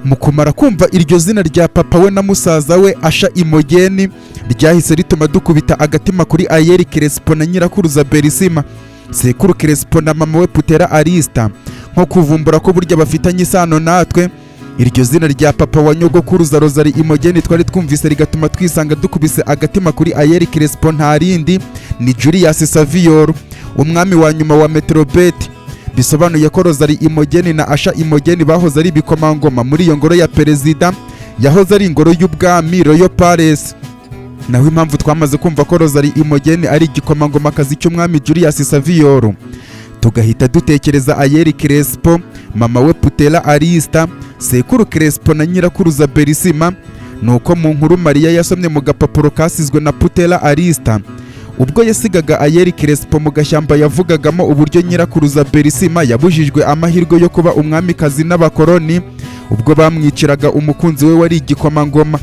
Mu kumara kumva iryo zina rya papa we na musaza we Asha Imogeni, ryahise rituma dukubita agatima kuri Ayeri Crespo na nyirakuruza Berisima, sekuru Crespo na mama we Putera Arista, nko kuvumbura ko burya bafitanye isano natwe. Iryo zina rya papa wa nyogokuruza Rozari Imogeni twari twumvise rigatuma twisanga dukubise agatima kuri Ayeri Crespo, nta rindi ni Julius Savior, umwami wa nyuma wa Metrobet. Bisobanuye ko Rozari Imogeni na Asha Imogeni bahoze ari ibikomangoma muri iyo ngoro ya perezida yahoze ari ingoro y'ubwami, Royal Palace. Naho impamvu twamaze kumva ko Rozari Imogeni ari igikomangomakazi cy'umwami Julius Savior, tugahita dutekereza Ayeri Crespo, mama we Putera Arista, sekuru Crespo na nyirakuruza Berisima, nuko mu nkuru Mariya yasomye mu gapapuro kasizwe na Putera Arista ubwo yasigaga Ayeri Crespo mu gashyamba, yavugagamo uburyo nyirakuruza Berisima yabujijwe amahirwe yo kuba umwamikazi n'abakoroni ubwo bamwiciraga umukunzi we wari igikomangoma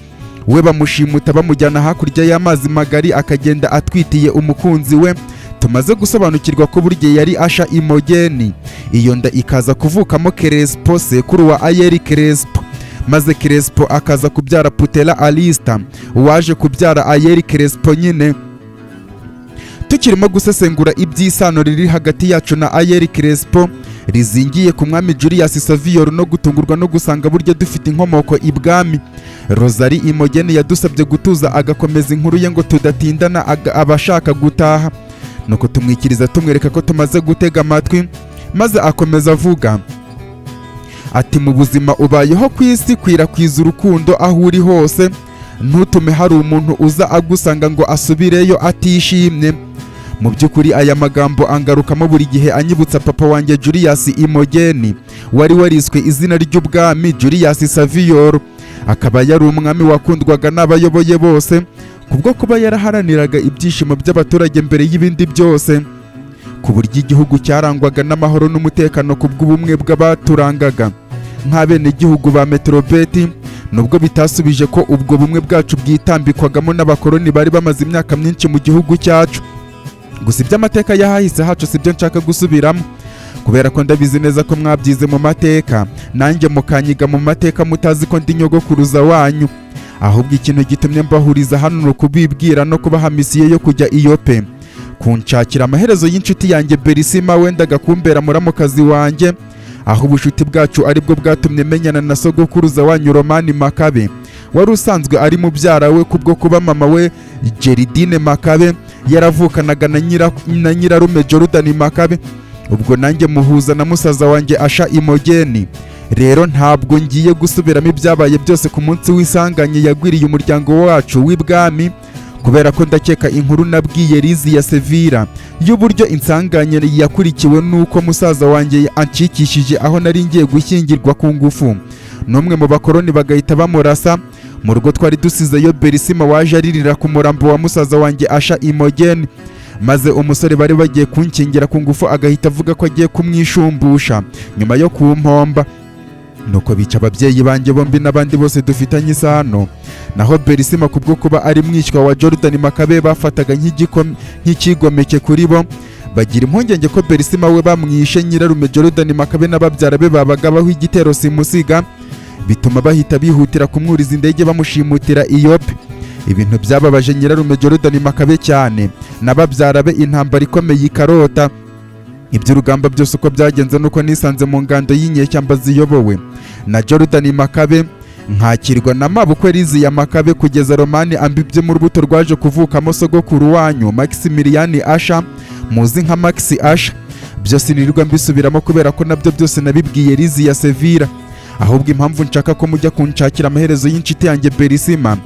we, bamushimuta bamujyana hakurya y'amazi magari, akagenda atwitiye umukunzi we tumaze gusobanukirwa ko burya yari Asha Imogeni. Iyo nda ikaza kuvukamo Crespo, sekuru wa Ayeri Crespo, maze Crespo akaza kubyara Putera Arista waje kubyara Ayeri Crespo nyine. Tukirimo gusesengura iby'isano riri hagati yacu na Ayeri Crespo rizingiye ku mwami Julius Savior, no gutungurwa no gusanga burya dufite inkomoko ibwami, Rosari Imogeni yadusabye gutuza agakomeza inkuru ye ngo tudatindana abashaka gutaha. Nuko tumwikiriza, tumwereka ko tumaze gutega amatwi, maze akomeza avuga ati: "Mu buzima ubayeho ku isi, kwirakwiza urukundo aho uri hose, ntutume hari umuntu uza agusanga ngo asubireyo atishimye." Mu by'ukuri aya magambo angarukamo buri gihe, anyibutsa papa wanjye Julius Imogeni wari wariswe izina ry'ubwami Julius Savior, akaba yari umwami wakundwaga n'abayoboye bose kubwo kuba yaraharaniraga ibyishimo by'abaturage mbere y'ibindi byose, ku buryo igihugu cyarangwaga n'amahoro n'umutekano ku bw'ubumwe bw'abaturangaga nk'abenegihugu ba Metrobeti, nubwo bitasubije ko ubwo bumwe bwacu bwitambikwagamo n'abakoloni bari bamaze imyaka myinshi mu gihugu cyacu. Gusa iby'amateka y'ahahise hacu si byo nshaka gusubiramo, kubera ko ndabizi neza ko mwabyize mu mateka, nanjye mukanyiga mu mateka mutazi ko ndi nyogokuruza wanyu. Ahubwo ikintu gitumye mbahuriza hano ni ukubibwira no kubaha mission yo kujya Iyope kunshakira amaherezo y'inshuti yanjye Berisima wendaga kumbera muramukazi wanjye, aho ubucuti bwacu aribwo bwatumye menyana na sogokuruza wanyu Romani Makabe wari usanzwe ari mubyara we, kubwo kuba mama we Geridine Makabe yaravukanaga na nyirarume Jordan Makabe. Ubwo nanjye muhuza na musaza wanjye Asha Imogeni. Rero ntabwo ngiye gusubiramo ibyabaye byose ku munsi w'isanganye yagwiriye umuryango wacu w'ibwami, kubera ko ndakeka inkuru nabwiye Lizi ya Sevira y'uburyo insanganye yakurikiwe n'uko musaza wanjye ancikishije aho nari ngiye gushyingirwa ku ngufu n'umwe mu bakoroni, bagahita bamurasa mu rugo twari dusizeyo Berisima waje aririra ku murambo wa musaza wanjye Asha Imogeni, maze umusore bari bagiye kunkingira ku ngufu agahita avuga ko agiye kumwishumbusha nyuma yo kumpomba, nuko bica ababyeyi banjye bombi n'abandi bose dufitanye isano. Naho Berisima, kubwo kuba ari mwishywa wa Jordan Makabe bafataga nk'ikigomeke kuri bo, bagira impungenge ko Berisima we bamwishe, nyirarume Jordan Makabe n'ababyara be babagabaho igitero simusiga, bituma bahita bihutira kumwuriza indege bamushimutira Iyope. Ibintu byababaje nyirarume Jordan Makabe cyane n'ababyara be, intambara ikomeye ikarota. Iby'urugamba byose uko byagenze nuko nisanze mu ngando y'inyeshyamba ziyobowe na Jordan Makabe, nkakirwa na mabukwe Lizi ya Makabe, kugeza Romani ambibye mu rubuto rwaje kuvukamo sogokuru wanyu Maximilian Asha, muzi nka Maxi Asha. Byose nirirwa mbisubiramo kubera ko nabyo byose nabibwiye Lizi ya Sevira. Ahubwo impamvu nshaka ko mujya kunshakira amaherezo y'inshuti yanjye Berisima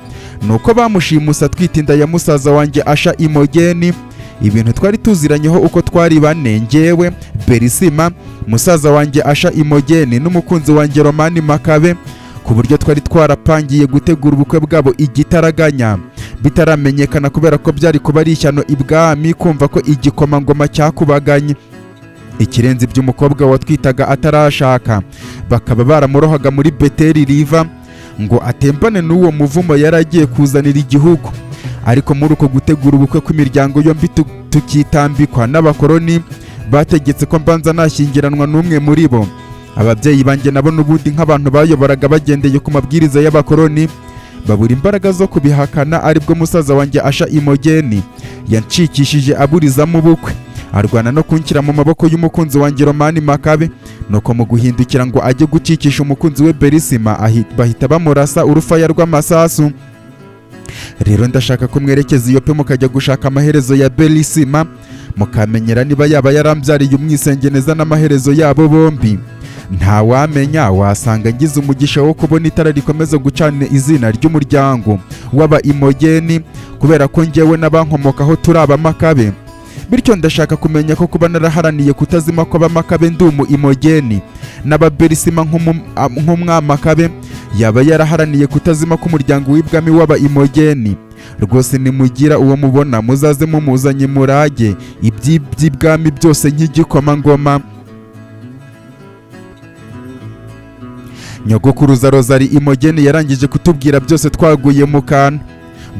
ni uko bamushimusa atwite inda ya musaza wanjye Asha Imogeni, ibintu twari tuziranyeho uko twari bane: njyewe Berisima, musaza wanjye Asha Imogeni n'umukunzi wanjye Romani Makabe, ku buryo twari twarapangiye gutegura ubukwe bwabo igitaraganya bitaramenyekana, kubera ko byari kuba ari ishyano ibwami kumva ko igikomangoma cyakubaganye. Ikirenze iby'umukobwa watwitaga atarashaka, bakaba baramurohaga muri Beteri Riva ngo atembane n'uwo muvumo yari agiye kuzanira igihugu. Ariko muri uko gutegura ubukwe kw'imiryango yombi, tukitambikwa n'abakoroni bategetse ko mbanza nashyingiranwa n'umwe muri bo. Ababyeyi banjye nabo n'ubundi nk'abantu bayoboraga bagendeye ku mabwiriza y'abakoloni babura imbaraga zo kubihakana, aribwo musaza wanjye Asha Imogeni yancikishije aburizamo ubukwe, arwana no kunshyira mu maboko y'umukunzi wanjye Romani Makabe. Nuko mu guhindukira ngo ajye gucikisha umukunzi we Berisima, bahita bamurasa urufaya rw'amasasu. Rero ndashaka ko mwerekeza iyo pe mukajya gushaka amaherezo ya Berisima, mukamenyera niba yaba yarambyariye umwisengeneza n'amaherezo yabo bombi. Ntawamenya, wasanga ngize umugisha wo kubona itara rikomeza gucana izina ry'umuryango w'aba Imogeni, kubera ko njyewe n'abankomokaho turi Abamakabe. Bityo ndashaka kumenya ko kuba naraharaniye kutazima kw'Abamakabe ndi umu Imogeni, n'Ababerisima nk'umwamakabe yaba yaraharaniye kutazima k'umuryango w'ibwami w'aba Imogeni. Rwose nimugira uwo mubona muzaze mumuzanye, murage iby'iby'ibwami byose nk'igikomangoma. Nyogokuruza Rozari Imogeni yarangije kutubwira byose twaguye mu kantu.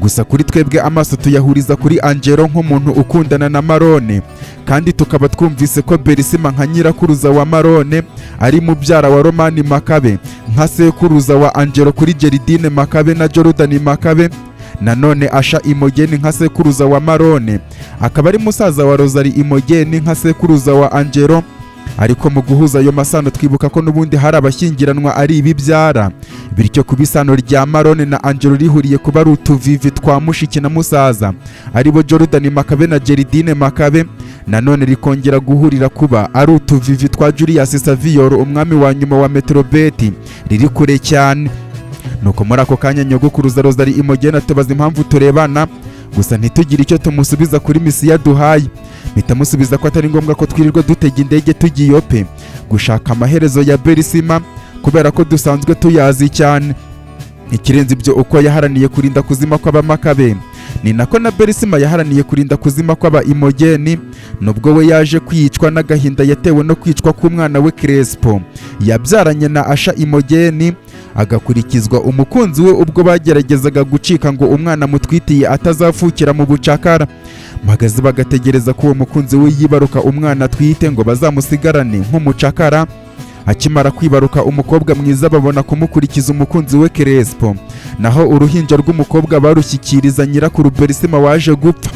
Gusa kuri twebwe amaso tuyahuriza kuri Angelo nk'umuntu ukundana na Marone, kandi tukaba twumvise ko Berisima nka nyirakuruza wa Marone ari mubyara wa Romani Makabe, nka sekuruza wa Angelo kuri Geridine Makabe na Jordan Makabe. Nanone Asha Imogeni nka sekuruza wa Marone akaba ari musaza wa Rozari Imogeni nka sekuruza wa Angelo. Ariko mu guhuza ayo masano twibuka ko n'ubundi hari abashyingiranwa ari ibibyara, bityo kuba isano rya Marone na Angelo rihuriye kuba ari utuvivi twa mushiki na musaza aribo Jordan Makabe na Geridine Makabe, nanone rikongera guhurira kuba ari utuvivi twa Julius Savior, umwami wa nyuma wa Metrobeti, riri kure cyane. Nuko muri ako kanya nyogokuruza Rozari Imogeni atubaza impamvu turebana, gusa ntitugire icyo tumusubiza kuri misiyo aduhaye. Mpita musubiza ko atari ngombwa ko twirirwa dutega indege tugiye pe gushaka amaherezo ya Berisima, kubera ko dusanzwe tuyazi cyane. Ikirenze ibyo, uko yaharaniye kurinda kuzima kw'Abamakabe ni nako na Berisima yaharaniye kurinda kuzima kw'aba Imogeni, nubwo we yaje kwicwa n'agahinda yatewe no kwicwa k'umwana we Crespo yabyaranye na Asha Imogeni, agakurikizwa umukunzi we ubwo bageragezaga gucika ngo umwana amutwitiye atazavukira mu bucakara. Mpagaze bagategereza ko uwo mukunzi we yibaruka umwana atwite ngo bazamusigarane nk'umucakara. Akimara kwibaruka umukobwa mwiza babona kumukurikiza umukunzi we Crespo, naho uruhinja rw'umukobwa barushyikiriza nyirakuru Berisima waje gupfa.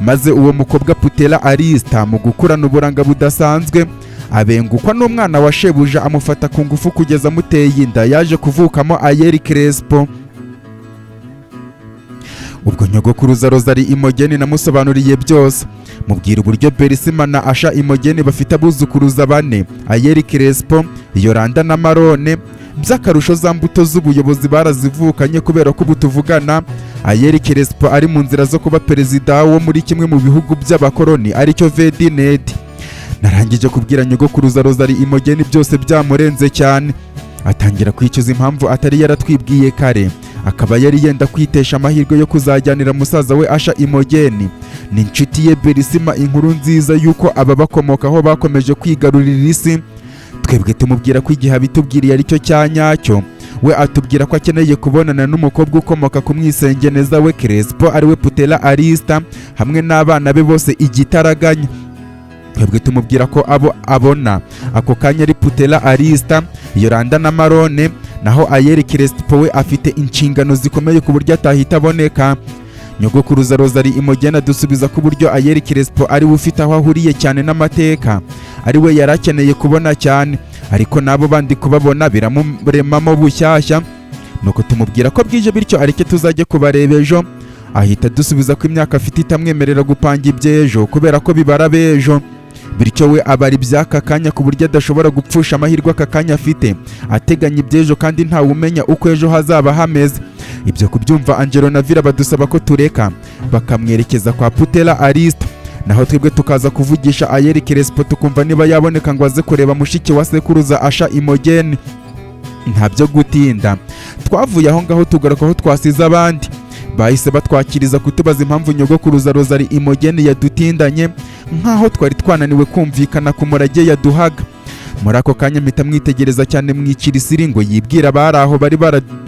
Maze uwo mukobwa Putera Arista mu gukurana uburanga budasanzwe abengukwa n'umwana wa shebuja, amufata ku ngufu kugeza amuteye inda yaje kuvukamo Ayeri Crespo. Ubwo nyogokuruza Rozari Imogeni namusobanuriye byose, mubwira uburyo Berisima na Asha Imogeni bafite abuzukuruza bane, Ayeri Crespo, Yoranda na Marone. By'akarusho za mbuto z'ubuyobozi barazivukanye, kubera ko ubu tuvugana Ayeri Crespo ari mu nzira zo kuba perezida wo muri kimwe mu bihugu by'abakoloni aricyo Vedinedi. Narangije kubwira nyogokuruza Rozari Imogeni byose byamurenze cyane, atangira kwicuza impamvu atari yaratwibwiye kare, akaba yari yenda kwitesha amahirwe yo kuzajyanira musaza we Asha Imogeni ni inshuti ye Berisima inkuru nziza y'uko aba bakomokaho bakomeje kwigarurira isi. Twebwe tumubwira ko igihe abitubwiriye aricyo cya nyacyo. We atubwira ko akeneye kubonana n'umukobwa ukomoka ku mwisengeneza we Crespo ariwe Putera Arista hamwe n'abana be bose igitaraganya. Twebwe tumubwira ko abo abona ako kanya ari Putera Arista, Yoranda na Marone, naho Ayeri Crespo we afite inshingano zikomeye ku buryo atahita aboneka. Nyogokuruza Rozari Imogena dusubiza ko uburyo Ayeri Crespo ari we ufite aho ahuriye cyane n'amateka, ari we yari akeneye kubona cyane, ariko n'abo bandi kubabona biramuremamo bushyashya. Nuko tumubwira ko bwije, bityo areke tuzajye kubareba ejo. Ahita dusubiza ko imyaka afite itamwemerera gupanga iby'ejo kubera ko bibara b'ejo, bityo we abara iby'aka kanya ku buryo adashobora gupfusha amahirwe aka kanya afite ateganya iby'ejo, kandi ntawe umenya uko ejo hazaba hameze. Ibyo kubyumva, Angelo na Vira badusaba ko tureka bakamwerekeza kwa Putera Arista, naho twebwe tukaza kuvugisha Ayeri Crespo tukumva niba yaboneka ngo aze kureba mushiki wa sekuruza Asha Imogeni. Nta byo gutinda, twavuye aho ngaho tugaruka aho twasize abandi. Bahise batwakiriza kutubaza impamvu nyogokuruza Rozari Imogeni yadutindanye, nk'aho twari twananiwe kumvikana ku murage yaduhaga. Muri ako kanya mpita mwitegereza cyane mwicira ngo yibwira abari aho bari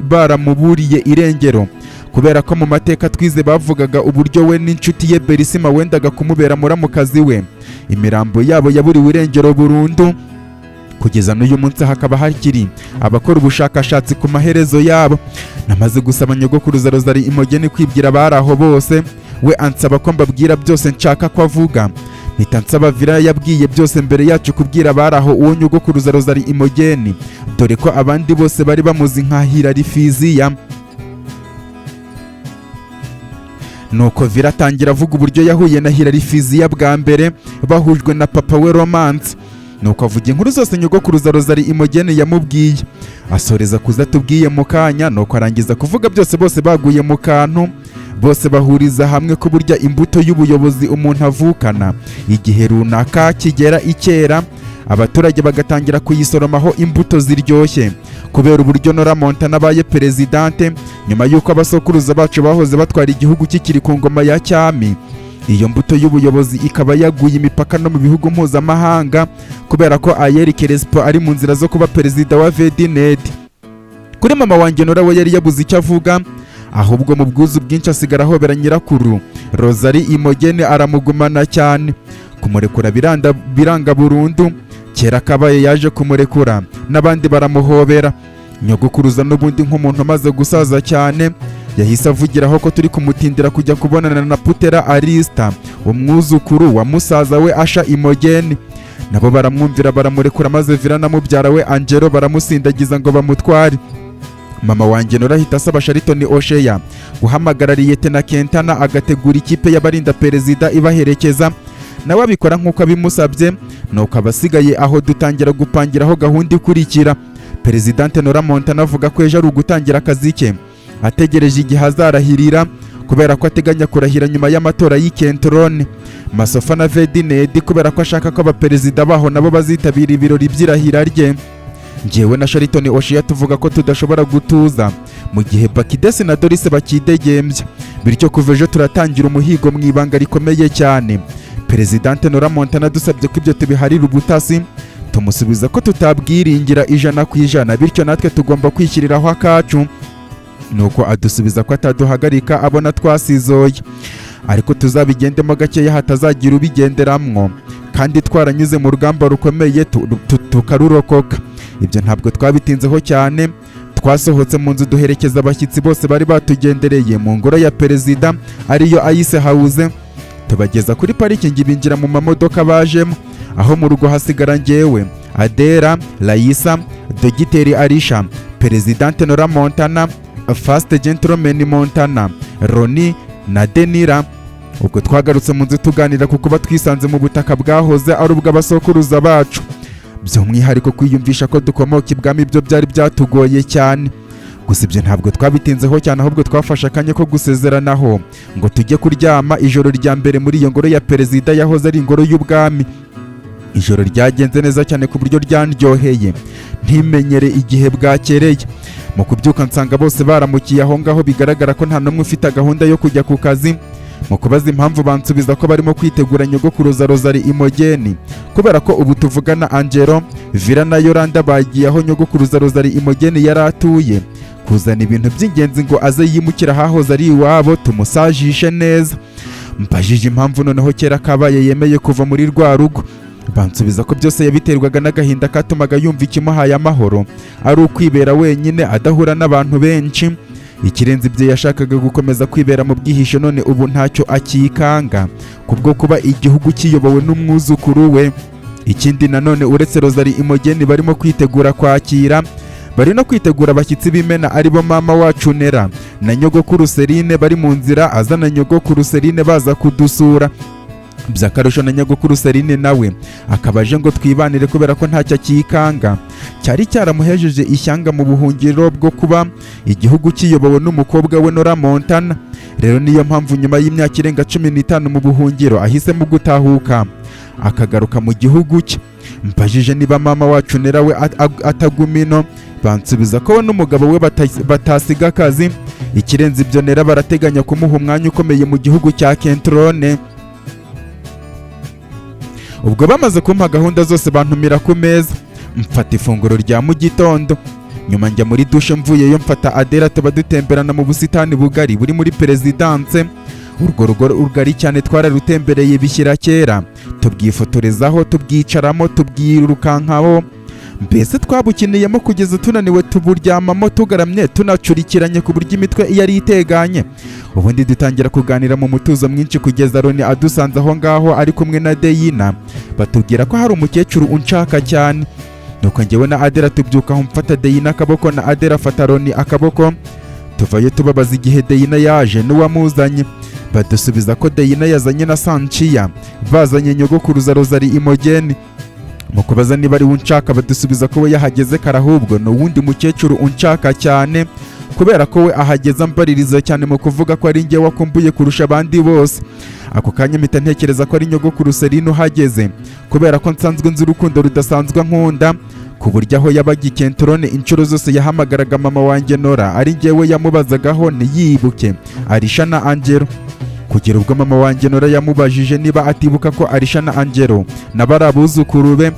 baramuburiye irengero, kubera ko mu mateka twize bavugaga uburyo we n'inshuti ye Berisima wendaga kumubera muramukazi we, imirambo yabo yaburiwe irengero burundu. Kugeza n'uyu munsi hakaba hakiri abakora ubushakashatsi ku maherezo yabo. Namaze gusaba nyogokuruza Rozari Imogeni kwibwira abari aho bose, we ansaba ko mbabwira byose nshaka ko avuga. Mpita nsaba Vira yabwiye byose mbere yacu kubwira abari aho uwo nyogokuruza Rozari Imogeni, dore ko abandi bose bari bamuzi nka Hilary Fiziya. Nuko Vira atangira avuga uburyo yahuye na Hilary Fiziya bwa mbere bahujwe na papa we Romance. Nuko avuga inkuru zose nyogokuruza Rozari Imogeni yamubwiye, asoreza kuza atubwiye mu kanya. Nuko arangiza kuvuga byose, bose baguye mu kantu. Bose bahuriza hamwe ko burya imbuto y'ubuyobozi umuntu avukana igihe runaka kigera ikera, abaturage bagatangira kuyisoromaho imbuto ziryoshye. Kubera uburyo Nora Montana abaye perezidante nyuma y'uko abasokuruza bacu bahoze batwara igihugu kikiri ku ngoma ya cyami, iyo mbuto y'ubuyobozi ikaba yaguye imipaka no mu bihugu mpuzamahanga, kubera ko Ayeri Crespo ari mu nzira zo kuba perezida wa Vedined. Kuri mama wanjye Nora we yari yabuze icyo avuga, ahubwo mu bwuzu bwinshi asigara ahobera nyirakuru Rosalie Imogene, aramugumana cyane. Kumurekura biranga burundu. Kera kabaye yaje kumurekura n'abandi baramuhobera. Nyogokuruza n'ubundi nk'umuntu umaze gusaza cyane yahise avugiraho ko turi kumutindira kujya kubonana na Putera Arista, umwuzukuru wa musaza we Asha Imogeni. Nabo baramwumvira, baramurekura, maze Vira na mubyara we Angelo baramusindagiza ngo bamutware. Mama wanjye Nora ahita asaba Shariton Osheya guhamagara Liyetena Kentana agategura ikipe y'abarinda perezida ibaherekeza, nawe abikora nk'uko abimusabye. Nuko abasigaye aho dutangira gupangiraho gahunda ikurikira. Perezidante Nora Montana avuga ko ejo ari ugutangira akazi ke, ategereje igihe azarahirira, kubera ko ateganya kurahira nyuma y'amatora y'i Kentrone, Masofa na Vedinedi, kubera ko ashaka ko abaperezida baho nabo bazitabira ibirori by'irahira rye. Njyewe na Shariton Oshiya tuvuga ko tudashobora gutuza mu gihe Bakidesi na Dorise bakidegembya, bityo kuva ejo turatangira umuhigo mu ibanga rikomeye cyane. Perezidante Nora Montana dusabye ko ibyo tubiharira ubutasi, tumusubiza ko tutabwiringira 100%, bityo natwe tugomba kwishyiriraho akacu. Nuko adusubiza ko ataduhagarika abona twasizoye, ariko tuzabigendemo gakeya hatazagira ubigenderamwo, kandi twaranyuze mu rugamba rukomeye tukarurokoka. Ibyo ntabwo twabitinzeho cyane. Twasohotse mu nzu duherekeza abashyitsi bose bari batugendereye mu ngoro ya perezida, ariyo Ice House, tubageza kuri parikingi, binjira mu mamodoka bajemo. Aho mu rugo hasigara njyewe, Adera, Layisa, Dogiteri Arisha, Perezidante Nora Montana, First Gentleman Montana, Roni na Denira. Ubwo twagarutse mu nzu tuganira ku kuba twisanze mu butaka bwahoze ari ubw'abasokuruza bacu, by'umwihariko kwiyumvisha ko dukomoka ibwami byo byari byatugoye cyane. Gusa ibyo ntabwo twabitinzeho cyane, ahubwo twafashe akanya ko gusezeranaho ngo tujye kuryama. Ijoro rya mbere muri iyo ngoro ya perezida yahoze ari ingoro y'ubwami, ijoro ryagenze neza cyane ku buryo ryandyoheye ntimenyere igihe bwakereye. Mu kubyuka nsanga bose baramukiye aho ngaho, bigaragara ko nta n'umwe ufite gahunda yo kujya ku kazi. Mu kubaza impamvu, bansubiza ko barimo kwitegura nyogokuruza Rozari Imogeni, kubera ko ubu tuvugana Angelo, Vira na Yolanda bagiye aho nyogokuruza Rozari Imogeni yari atuye kuzana ibintu by'ingenzi ngo aze yimukira ahahoze ari iwabo, tumusajishe neza. Mbajije impamvu noneho kera kabaye yemeye kuva muri rwa rugo, bansubiza ko byose yabiterwaga n'agahinda katumaga yumva ikimuhaye amahoro ari ukwibera wenyine adahura n'abantu benshi. Ikirenze ibyo, yashakaga gukomeza kwibera mu bwihisho, none ubu ntacyo akikanga kubwo kuba igihugu kiyobowe n'umwuzukuru we. Ikindi nanone, uretse Rozari Imogeni barimo kwitegura kwakira, bari no kwitegura abashyitsi b'imena, aribo mama wacu Nera na nyogokuru Serine bari mu nzira azana nyogokuru Serine baza kudusura. By'akarusho na nyogokuru Serine nawe akaba aje ngo twibanire, kubera ko ntacyo akikanga cyari cyaramuhejeje ishyanga mu buhungiro bwo kuba igihugu kiyobowe n'umukobwa we Nora Montana. Rero niyo mpamvu nyuma y'imyaka irenga 15 mu buhungiro ahisemo gutahuka akagaruka mu gihugu cye. Mbajije niba mama wacu Nera we ataguma ino, bansubiza ko we n'umugabo we batasiga akazi. Ikirenze ibyo, Nera barateganya kumuha umwanya ukomeye mu gihugu cya Kentrone. Ubwo bamaze kumpa gahunda zose, bantumira ku meza, mfata ifunguro rya mu gitondo, nyuma njya muri dushe. Mvuyeyo mfata Adera tuba dutemberana mu busitani bugari buri muri perezidanse. Urwo rugo rugari cyane twararutembereye bishyira kera, tubwifotorezaho, tubwicaramo, tubwirukankaho. Mbese twabukiniyemo kugeza tunaniwe, tuburyamamo tugaramye, tunacurikiranye ku buryo imitwe yari iteganye. Ubundi dutangira kuganira mu mutuzo mwinshi kugeza Loni adusanze aho ngaho ari kumwe na Deyina, batubwira ko hari umukecuru unshaka cyane. Nuko njyewe na Adela tubyuka aho, mfata Deyina akaboko na Adela afata Loni akaboko, tuvayo tubabaza igihe Deyina yaje n'uwamuzanye. Badusubiza ko Deyina yazanye na Sanciya, bazanye nyogokuruza Rozari Imogeni. Mu kubaza niba ari we unshaka, badusubiza ko we yahageze kare, ahubwo ni uwundi mukecuru unshaka cyane, kubera ko we ahageze ambaririza cyane mu kuvuga ko ari njye wakumbuye kurusha abandi bose. Ako kanya mpita ntekereza ko ari nyogokuru Serine uhageze, kubera ko nsanzwe nzi urukundo rudasanzwe nkunda, ku buryo aho yabaga i Kentorone inshuro zose yahamagaraga mama wanjye Nora ari njyewe yamubazagaho ntiyibuke Arisha na Angelo, kugera ubwo mama wanjye Nora yamubajije niba atibuka ko Arisha na Angelo nabo ari abuzukuru be.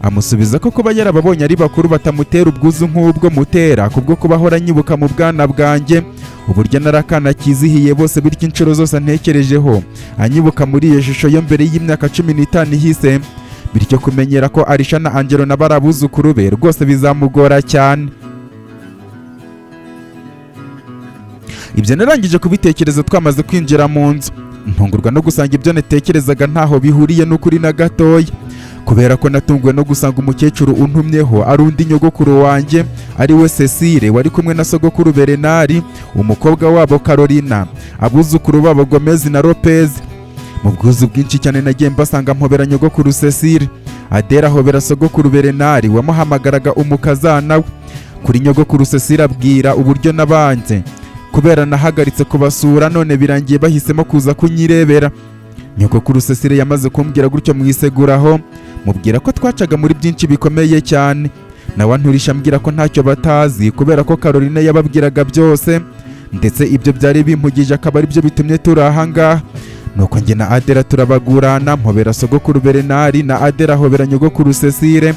Amusubiza ko kuba yarababonye ari bakuru batamutera ubwuzu nk'ubwo mutera kubwo kuba ahora anyibuka mu bwana bwanjye, uburyo narakana kizihiye bose, bityo inshuro zose antekerejeho anyibuka muri iyo shusho yo mbere y'imyaka 15 ihise, bityo kumenyera ko Arisha na Angelo nabo ari abuzukuru be rwose bizamugora cyane. Ibyo narangije kubitekereza twamaze kwinjira mu nzu, ntungurwa no gusanga ibyo natekerezaga ntaho bihuriye n'ukuri na gatoya, kubera ko natunguwe no gusanga umukecuru untumyeho ari undi nyogokuru wanjye, ari we Cecile, wari kumwe na sogokuru Berenari, umukobwa wabo Carolina, abuzukuru babo Gomez na Lopez. Mu bwuzu bwinshi cyane nagiye mbasanga, mpobera nyogokuru Cecile, Adela ahobera sogokuru Berenari wamuhamagaraga umukazana we. Kuri nyogokuru Cecile abwira uburyo nabanze kubera nahagaritse kubasura, none birangiye bahisemo kuza kunyirebera. Nyogokuru Cecile yamaze kumbwira gutyo mwiseguraho, mubwira ko twacaga muri byinshi bikomeye cyane, nawe anturisha ambwira ko ntacyo batazi kubera ko Caroline yababwiraga byose, ndetse ibyo byari bimpugije akaba aribyo bitumye turi aha ngaha. Nuko njye na Adela turabagurana, mpobera sogokuru Berenari na Adela ahobera nyogokuru Cecile,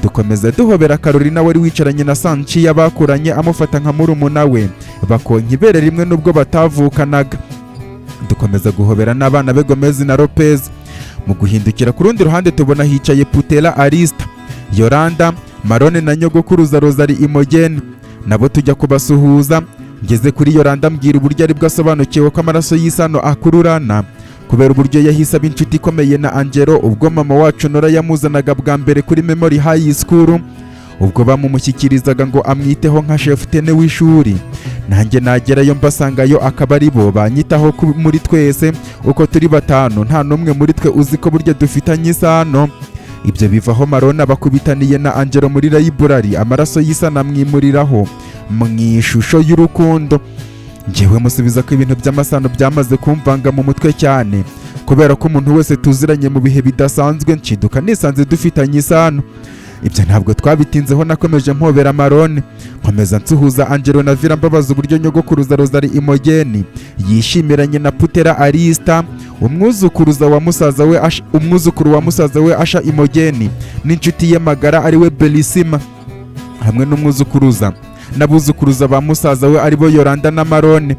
dukomeza duhobera Carolina wari wicaranye na Sanciya bakuranye, amufata nka murumuna we, bakonka ibere rimwe nubwo batavukanaga. Dukomeza guhobera n'abana be Gomez na Lopez. Mu guhindukira ku rundi ruhande tubona hicaye Putera Arista, Yolanda, Marone na nyogokuruza Rosari Imogene, nabo tujya kubasuhuza. Ngeze kuri Yolanda mbwira uburyo aribwo asobanukiwe ko amaraso y'isano akururana, kubera uburyo yahise aba inshuti ikomeye na Angelo ubwo mama wacu Nora yamuzanaga bwa mbere kuri Memory High School, ubwo bamumushyikirizaga ngo amwiteho nka cheftaine w'ishuri. Nanjye nagerayo mbasangayo akaba ari bo banyitaho muri twese uko turi batanu, nta n'umwe muri twe uzi ko burya dufitanye isano. Ibyo bivaho Marona bakubitaniye na Angelo muri library, amaraso y'isano amwimuriraho mu ishusho y'urukundo. Njyewe musubiza ko ibintu by'amasano byamaze kumvanga mu mutwe cyane, kubera ko umuntu wese tuziranye mu bihe bidasanzwe nshiduka nisanze dufitanye isano. Ibyo ntabwo twabitinzeho, nakomeje mpobera Marone, nkomeza nsuhuza Angelo na Vira, mbabaza uburyo nyogokuruza Rosari Imogeni yishimiranye na Putera Arista, umwuzukuruza wa musaza we umwuzukuru wa musaza we Asha Imogeni, n'inshuti ye magara ari we Belisima, hamwe n'umwuzukuruza n'abuzukuruza ba musaza we aribo Yolanda na Marone.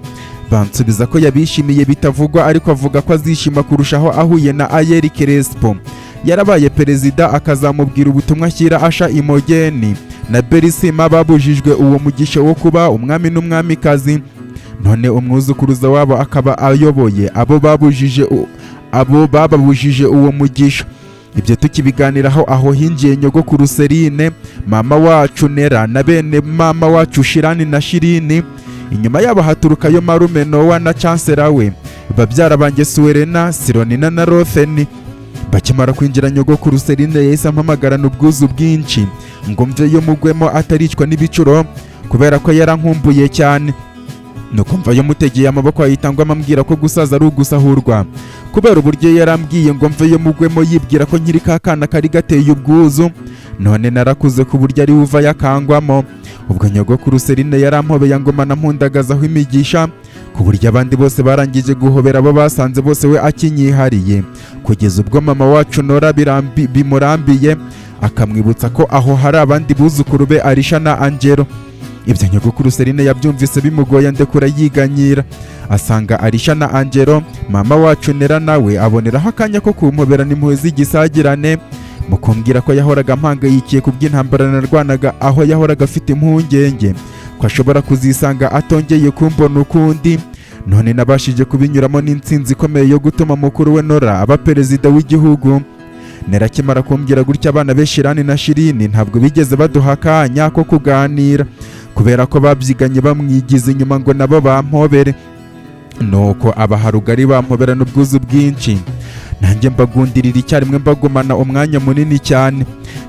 Bansubiza ko yabishimiye bitavugwa, ariko avuga ko azishima kurushaho ahuye na Ayeri Crespo yarabaye perezida, akazamubwira ubutumwa ashyira Asha Imogeni na Berisima babujijwe uwo mugisha wo kuba umwami n'umwamikazi, none umwuzukuruza wabo akaba ayoboye abo bababujije uwo mugisha. Ibyo tukibiganiraho aho hinjiye nyogokuru Serine, mama wacu Nera na bene mama wacu Shirani na Shirini. Inyuma yabo haturukayo marume Nowa na chancellor we, babyara banjye Suwerena, Sironina na Rotheni. Bakimara kwinjira, nyogokuru Serine yahise ampamagarana ubwuzu bwinshi ngo mveyo mugwemo ataricwa n'ibicuro, kubera ko yarankumbuye cyane. Nuko mvayo mutegeye amaboko, ahita ngwamo ambwira ko gusaza ari ugusahurwa, kubera uburyo yarambwiye ngo mveyo mugwemo yibwira ko nkiri ka kana kari gateye ubwuzu, none narakuze ku buryo ari uva yakangwamo. Ubwo nyogokuru Serine yarampobeye ngomana mpundagazaho imigisha, ku buryo abandi bose barangije guhobera abo basanze bose we akinyihariye, kugeza ubwo mama wacu Nora bimurambiye akamwibutsa ko aho hari abandi buzukuru be Arisha na Angelo. Ibyo nyogokuru Serine yabyumvise bimugoye, ndekura yiganyira asanga Arisha na Angelo. Mama wacu Nera nawe aboneraho akanya ko kumpoberana impuhwe z'igisagirane. Mu kumbwira ko yahoraga ampangayikiye ku bw'intambara narwanaga, aho yahoraga afite impungenge ko ashobora kuzisanga atongeye kumbona ukundi, none nabashije kubinyuramo n'intsinzi ikomeye yo gutuma mukuru we Nora aba perezida w'igihugu. Nera akimara kumbwira gutya, abana be Shirani na Shirini ntabwo bigeze baduha akanya ko kuganira, kubera ko babyiganye bamwigiza inyuma ngo nabo bampobere. Nuko abaha rugari, bampoberana ubwuzu bwinshi, nanjye mbagundirira icyarimwe, mbagumana umwanya munini cyane.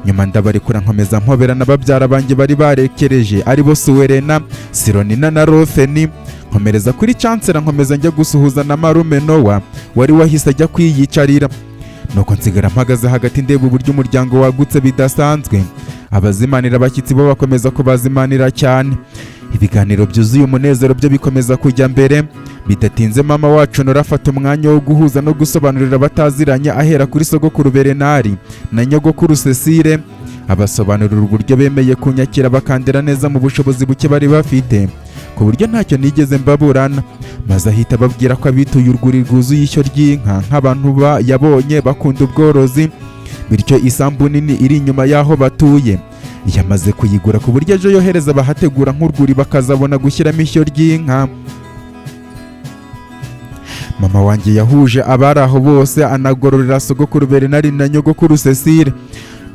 Nyuma ndabarekura, nkomeza mpobera na babyara banjye bari barekereje, aribo Suwerena, Sironina na Rofeni. Nkomereza kuri Chancellor, nkomeza njya gusuhuza na marume Nowa wari wahise ajya kwiyicarira. Nuko nsigara mpagaze hagati, ndeba uburyo umuryango wagutse bidasanzwe. Abazimanira abashyitsi bo bakomeza kubazimanira cyane, ibiganiro byuzuye umunezero byo bikomeza kujya mbere. Bidatinze mama wacu Nora afata umwanya wo guhuza no gusobanurira abataziranye, ahera kuri sogokuru Berenari na nyogokuru Cecile, abasobanurira uburyo bemeye kunyakira bakandera neza mu bushobozi buke bari bafite, ku buryo ntacyo nigeze mbaburana. Maze ahita ababwira ko abituye urwuri rwuzuye ishyo ry'inka nk'abantu yabonye bakunda ubworozi, bityo isambu nini iri inyuma y'aho batuye yamaze kuyigura, ku buryo ejo yohereza abahategura nk'urwuri bakazabona gushyiramo ishyo ry'inka. Mama wanjye yahuje abari aho bose, anagororera sogokuru Bernard na nyogokuru Cecile.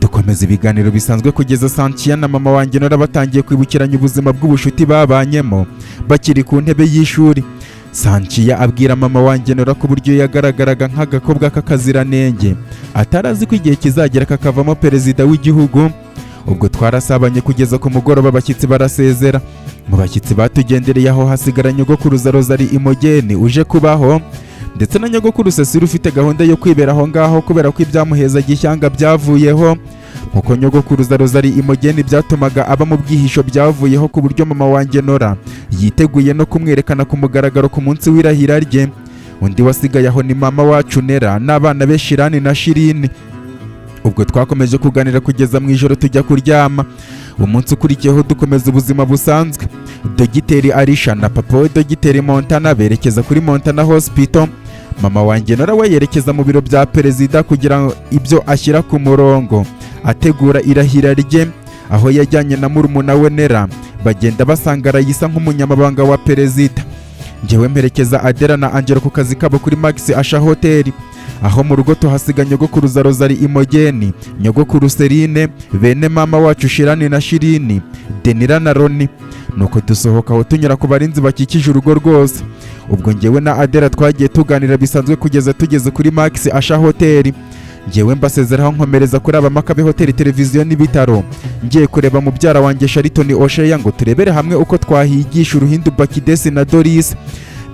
Dukomeza ibiganiro bisanzwe kugeza Santiya na mama wanjye Nora batangiye kwibukiranya ubuzima bw'ubushuti babanyemo bakiri ku ntebe y'ishuri. Santiya abwira mama wanjye Nora ko uburyo yagaragaraga nk'agakobwa k'akaziranenge, atari azi ko igihe kizagera kakavamo perezida w'igihugu. Ubwo twarasabanye kugeza ku mugoroba, abashyitsi barasezera. Mu bashyitsi batugendereye aho hasigara nyogokuruza Rozari Imogeni uje kubaho, ndetse na nyogokuru Cecile ufite gahunda yo kwibera aho ngaho, kubera ko ibyamuhezaga ishyanga byavuyeho, nkuko nyogokuruza Rozari Imogeni byatumaga aba mu bwihisho byavuyeho, ku buryo mama wanjye Nora yiteguye no kumwerekana ku mugaragaro ku munsi w'irahira rye. Undi wasigaye aho ni mama wacu Nera n'abana be Shirani na Shirini. Ubwo twakomeje kuganira kugeza mu ijoro, tujya kuryama. Umunsi ukurikiyeho dukomeza ubuzima busanzwe. Dogiteri Arisha na papa we Dogiteri Montana berekeza kuri Montana Hospital. Mama wanjye Nora we yerekeza mu biro bya perezida kugira ngo ibyo ashyira ku murongo, ategura irahira rye, aho yajyanye na murumuna we Nera, bagenda basanga Rayisa nk'umunyamabanga wa perezida. Njyewe mperekeza Adela na Angelo ku kazi kabo kuri Max Asha Hotel. Aho mu rugo tuhasiga nyogokuruza Rozari Imogeni, nyogokuru Serine, bene mama wacu Shirani na Shirini, Denira na Roni. Nuko dusohoka aho, tunyura ku barinzi bakikije urugo rwose. Ubwo njyewe na Adela twagiye tuganira bisanzwe kugeza tugeze kuri Max Asha Hotel. Njyewe mbasezeraho, nkomereza kuri Abamakabe Hoteli, televiziyo n'ibitaro, ngiye kureba mubyara wanjye Shariton Osheya ngo turebere hamwe uko twahigisha uruhindu Bakidesi na Doris.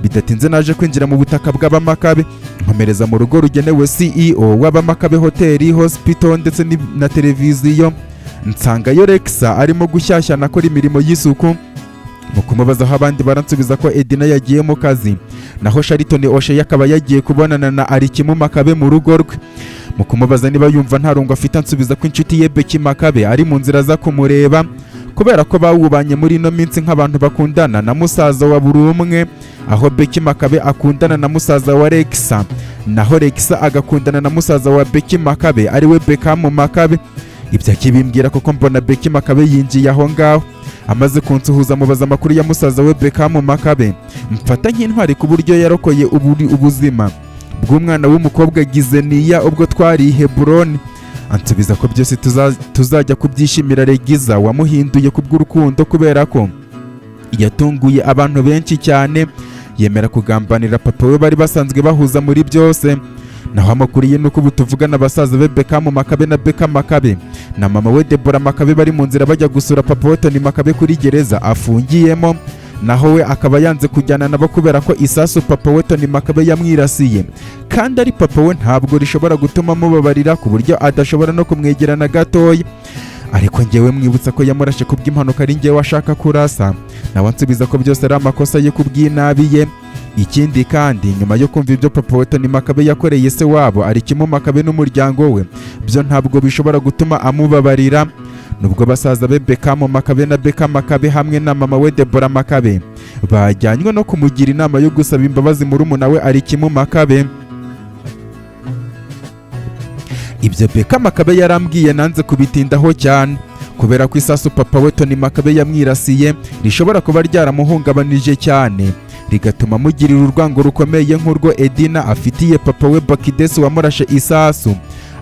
Bidatinze naje kwinjira mu butaka bw'Abamakabe, nkomereza mu rugo rugenewe CEO w'Abamakabe Hoteli, Hospital ndetse na televiziyo, nsangayo Rexa arimo gushyashyana akora imirimo y'isuku. Mu kumubaza aho abandi, baransubiza ko Edina yagiye mu kazi, naho Shariton Osheya akaba yagiye kubonana na Arikimu Makabe mu rugo rwe. Mu kumubaza niba yumva nta rungu afite, ansubiza ko inshuti ye Beki Makabe ari mu nzira aza kumureba, kubera ko bawubanye muri ino minsi nk'abantu bakundana na musaza wa buri umwe, aho Beki Makabe akundana na musaza wa Rexa, naho Rexa agakundana na musaza wa Beki Makabe, ariwe Bekamu Makabe. Ibyo akibimbwira koko, mbona Beki Makabe yinjiye aho ngaho. Amaze kunsuhuza, mubaza amakuru ya musaza we Bekamu Makabe mfata nk'intwari, ku buryo yarokoye ubuzima bw'umwana w'umukobwa Gizeniya ubwo twari i Heburoni. Ansubiza ko byose tuzajya kubyishimira Regiza wamuhinduye kubw'urukundo, kubera ko yatunguye abantu benshi cyane yemera kugambanira papa we bari basanzwe bahuza muri byose. Naho amakuru ye nuko ubu tuvugana abasaza be Bekamu Makabe na Beka Makabe na mama we Debora Makabe bari mu nzira bajya gusura papa we Tony Makabe kuri gereza afungiyemo, naho we akaba yanze kujyana nabo kubera ko isasu papa we Tony Makabe yamwirasiye kandi ari papa we ntabwo rishobora gutuma amubabarira, ku buryo adashobora no kumwegera na gatoya. Ariko njyewe mwibutsa ko yamurashe kubw'impanuka, ari njyewe ashaka kurasa, nawe ansubiza ko byose ari amakosa ye kubw'inabi ye. Ikindi kandi, nyuma yo kumva ibyo papa we Tony Makabe yakoreye se wabo Arikimu Makabe n'umuryango we, byo ntabwo bishobora gutuma amubabarira, nubwo basaza be Bekamu Makabe na Beka Makabe hamwe na mama we Debora Makabe bajyanywe no kumugira inama yo gusaba imbabazi murumuna we Arikimu Makabe. Ibyo Beka Makabe yarambwiye nanze kubitindaho cyane, kubera ko isasu papa we Tony Makabe yamwirasiye rishobora kuba ryaramuhungabanije cyane, rigatuma amugirira urwango rukomeye nk'urwo Edina afitiye papa we Bakidesi wamurashe isasu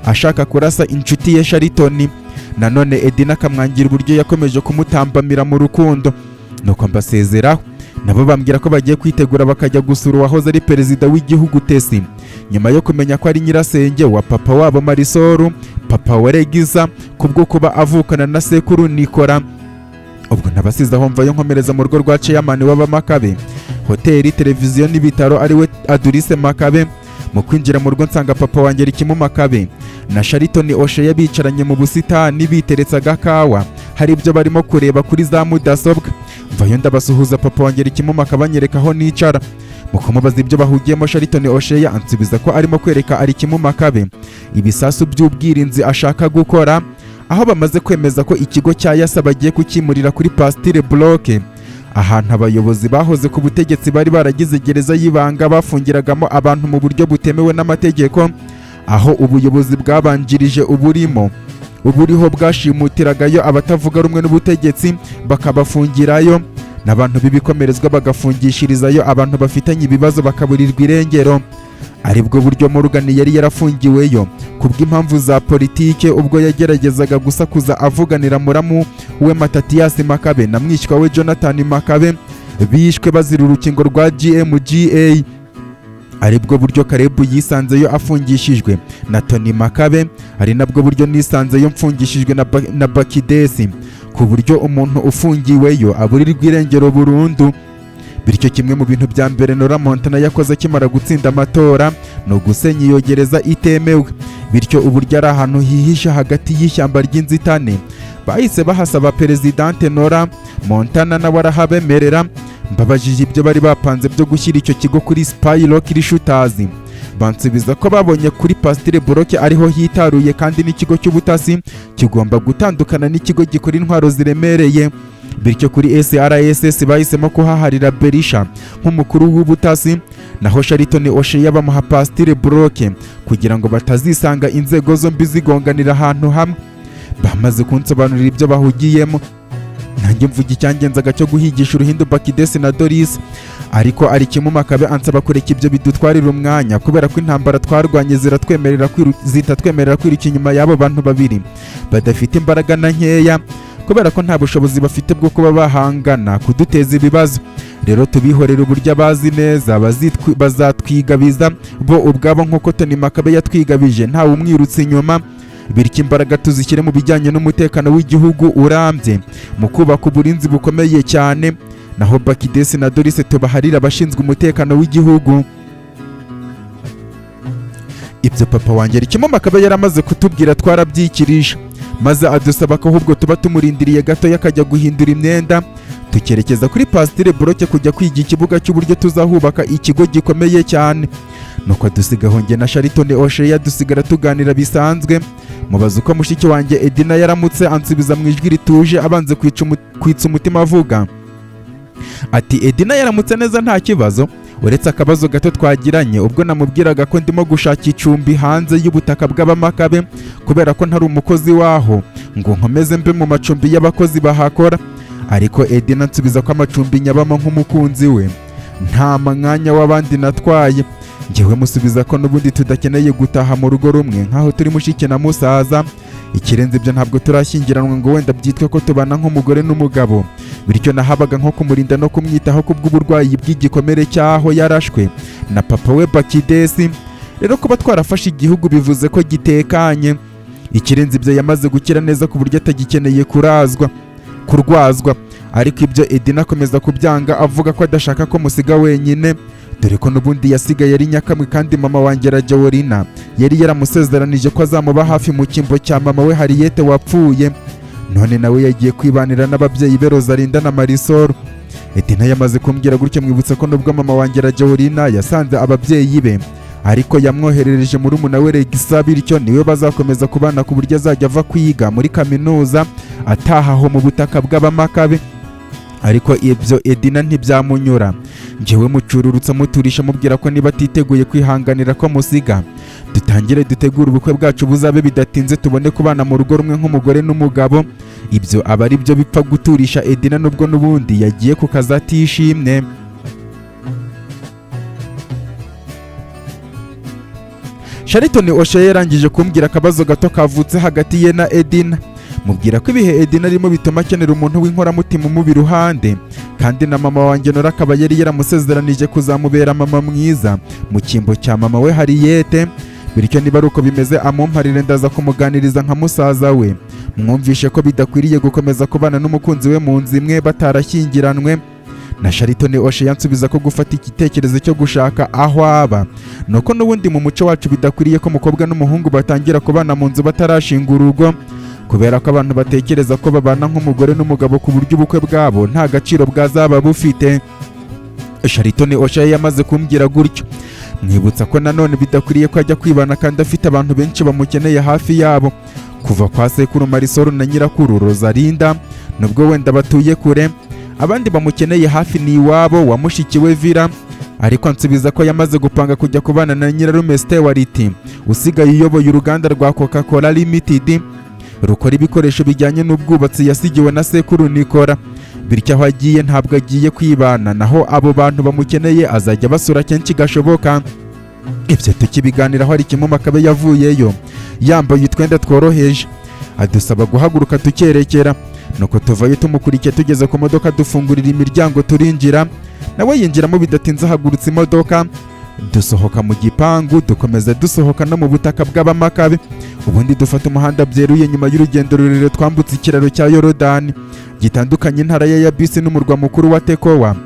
ashaka kurasa inshuti ye Sharitoni. Nanone Edina akamwangira uburyo yakomeje kumutambamira mu rukundo. Nuko mbasezeraho, nabo bambwira ko bagiye kwitegura bakajya gusura uwahoze ari perezida w'igihugu Tesi, nyuma yo kumenya ko ari nyirasenge wa papa wabo Marisoru, papa wa Regiza, kubwo kuba avukana na sekuru Nikora. Ubwo nabasize aho, mvayo nkomereza mu rugo rwa chairman w'Abamakabe, hoteli, televiziyo n'ibitaro, ariwe Adurise Makabe. Mu kwinjira mu rugo nsanga papa wanjye Rikimu Makabe na Sharitoni Osheya bicaranye mu busitani biteretse agakawa, hari ibyo barimo kureba kuri za mudasobwa. Mvayo ndabasuhuza, papa wanjye Rikimu Makabe anyereka aho nicara. Mu kumubaza ibyo bahugiyemo, Sharitoni Osheya ansubiza ko arimo kwereka Arikimu Makabe ibisasu by'ubwirinzi ashaka gukora, aho bamaze kwemeza ko ikigo cya Yasa bagiye kukimurira kuri Pastire Bloke, ahantu abayobozi bahoze ku butegetsi bari baragize gereza y'ibanga bafungiragamo abantu mu buryo butemewe n'amategeko, aho ubuyobozi bwabanjirije uburimo uburiho bwashimutiragayo abatavuga rumwe n'ubutegetsi bakabafungirayo, n'abantu b'ibikomerezwa bagafungishirizayo abantu bafitanye ibibazo bakaburirwa irengero, aribwo buryo Morgan yari yarafungiweyo kubw'impamvu za politike ubwo yageragezaga gusakuza avuganira muramu we Matatiyasi Makabe na mwishywa we Jonathan Makabe bishwe bazira urukingo rwa GMGA, aribwo buryo Karebu yisanzeyo afungishijwe na Tony Makabe, ari nabwo buryo nisanzeyo mfungishijwe na Bakidesi, ku buryo umuntu ufungiweyo aburirwa irengero burundu. Bityo kimwe mu bintu bya mbere Nora Montana yakoze akimara gutsinda amatora ni ugusenya iyo gereza itemewe. Bityo uburyo ari ahantu hihishe hagati y'ishyamba ry'inzitane, bahise bahasaba Perezidante Nora Montana, nawe arahabemerera. Mbabajije ibyo bari bapanze byo gushyira icyo kigo kuri Spyrock Shooters, bansubiza ko babonye kuri Pastire Boroke ariho hitaruye, kandi n'ikigo cy'ubutasi kigomba gutandukana n'ikigo gikora intwaro ziremereye. Bityo kuri SRSS bahisemo kuhaharira Berisha nk'umukuru w'ubutasi, naho Shariton Osheya bamuha Pastire Boroke, kugira ngo batazisanga inzego zombi zigonganira ahantu hamwe. Bamaze kunsobanurira ibyo bahugiyemo, nanjye mvuga icyangenzaga cyo guhigisha uruhindu Bakidesi na Doris, ariko ari kimwe Makabe ansaba kureka ibyo bidutwarira umwanya, kubera ko intambara twarwanye zitatwemerera kwiruka inyuma y'abo bantu babiri badafite imbaraga na nkeya, kubera ko nta bushobozi bafite bwo kuba bahangana kuduteza ibibazo. Rero tubihorera, uburyo abazi neza bazatwigabiza bo ubwabo, nk'uko Tony Makabe yatwigabije ntawe umwirutse inyuma. Bityo imbaraga tuzishyire mu bijyanye n'umutekano w'igihugu urambye, mu kubaka uburinzi bukomeye cyane, naho Bakidesi na Dorise tubaharira abashinzwe umutekano w'igihugu. Ibyo papa wanjye Rikimo Makabe yaramaze kutubwira twarabyikirije, maze adusaba ko ahubwo tuba tumurindiriye gato akajya guhindura imyenda, tukerekeza kuri Pastire Boroke kujya kwiga ikibuga cy'uburyo tuzahubaka ikigo gikomeye cyane. Nuko dusigaho njye na Sharitoni Osheya, dusigara tuganira bisanzwe. Mubaza uko mushiki wanjye Edina yaramutse, ansubiza mu ijwi rituje abanze kwitsa umutima, avuga ati: "Edina yaramutse neza, nta kibazo, uretse akabazo gato twagiranye ubwo namubwiraga ko ndimo gushaka icumbi hanze y'ubutaka bw'Abamakabe, kubera ko ntari umukozi waho ngo nkomeze mbe mu macumbi y'abakozi bahakora. Ariko Edina nsubiza ko amacumbi nyabamo nk'umukunzi we, nta mwanya w'abandi natwaye. Njyewe musubiza ko n'ubundi tudakeneye gutaha mu rugo rumwe nk'aho turi mushiki na musaza. Ikirenze ibyo, ntabwo turashyingiranwa ngo wenda byitwe ko tubana nk'umugore n'umugabo. Bityo nahabaga nko kumurinda no kumwitaho kubw'uburwayi bw'igikomere cy'aho yarashwe na papa we Bakidesi. Rero kuba twarafashe igihugu bivuze ko gitekanye. Ikirenze ibyo, yamaze gukira neza ku buryo atagikeneye kurazwa kurwazwa." Ariko ibyo Edina akomeza kubyanga, avuga ko adashaka ko musiga wenyine, dore ko n'ubundi yasigaye ari nyakamwe, kandi mama wanjye Rajawolina yari yaramusezeranije ko azamuba hafi mu cyimbo cya mama we Hariyete wapfuye, none nawe yagiye kwibanira n'ababyeyi be Rosalinda na Marisol. Edina yamaze kumbwira gutyo, mwibutsa ko nubwo mama wanjye Rajawolina yasanze ababyeyi be, ariko yamwoherereje murumuna we Regisa, bityo niwe bazakomeza kubana ku buryo azajya ava kwiga muri kaminuza ataha aho mu butaka bw'Abamakabe. Ariko ibyo Edina ntibyamunyura. Njyewe mucururutsa, muturisha, mubwira ko niba atiteguye kwihanganira ko musiga, dutangire dutegure ubukwe bwacu buzabe bidatinze, tubone kubana mu rugo rumwe nk'umugore n'umugabo. Ibyo aba ari byo bipfa guturisha Edina, nubwo n'ubundi yagiye ku kazi atishimye. Shariton Oshe yarangije kumbwira akabazo gato kavutse hagati ye na Edina. Mubwira ko ibihe Edina arimo bituma akenera umuntu w'inkoramutima umuba iruhande, kandi na mama wanjye Nora akaba yari yaramusezeranije kuzamubera mama mwiza mu cyimbo cya mama we Hariyete. Bityo niba ari uko bimeze, amumparire, ndaza kumuganiriza nka musaza we, mwumvishe ko bidakwiriye gukomeza kubana n'umukunzi we mu nzu imwe batarashyingiranwe. Na Shariton Oshe yansubiza ko gufata igitekerezo cyo gushaka aho aba nuko n'ubundi mu muco wacu bidakwiriye ko umukobwa n'umuhungu batangira kubana mu nzu batarashinga urugo, kubera ko abantu batekereza ko babana nk'umugore n'umugabo, ku buryo ubukwe bwabo nta gaciro bwazaba bufite. Shariton Oshe yamaze kumbwira gutyo, mwibutsa ko nanone bidakwiriye ko ajya kwibana kandi afite abantu benshi bamukeneye hafi yabo, kuva kwa sekuru Marisol na nyirakuru Rosalinda, nubwo wenda batuye kure, abandi bamukeneye hafi ni iwabo wa mushiki we Vira. Ariko ansubiza ko yamaze gupanga kujya kubana na nyirarume Stewart usigaye uyoboye uruganda rwa Coca-Cola Limited rukora ibikoresho bijyanye n'ubwubatsi, yasigiwe na sekuru Nikora. Bityo aho agiye ntabwo agiye kwibana, naho abo bantu bamukeneye azajya basura kenshi gashoboka. Ibyo tukibiganiraho, hari kimwe Makabe yavuyeyo yambaye utwenda tworoheje, adusaba guhaguruka tukerekera. Nuko tuvayo tumukurikiye, tugeze ku modoka dufungurira imiryango turinjira, nawe yinjiramo. Bidatinze ahagurutse imodoka, dusohoka mu gipangu, dukomeza dusohoka no mu butaka bw'Abamakabe, ubundi dufata umuhanda byeruye. Nyuma y'urugendo rurerure twambutse ikiraro cya Yorodani gitandukanye intara ya Yabisi n'umurwa mukuru wa Tekowa.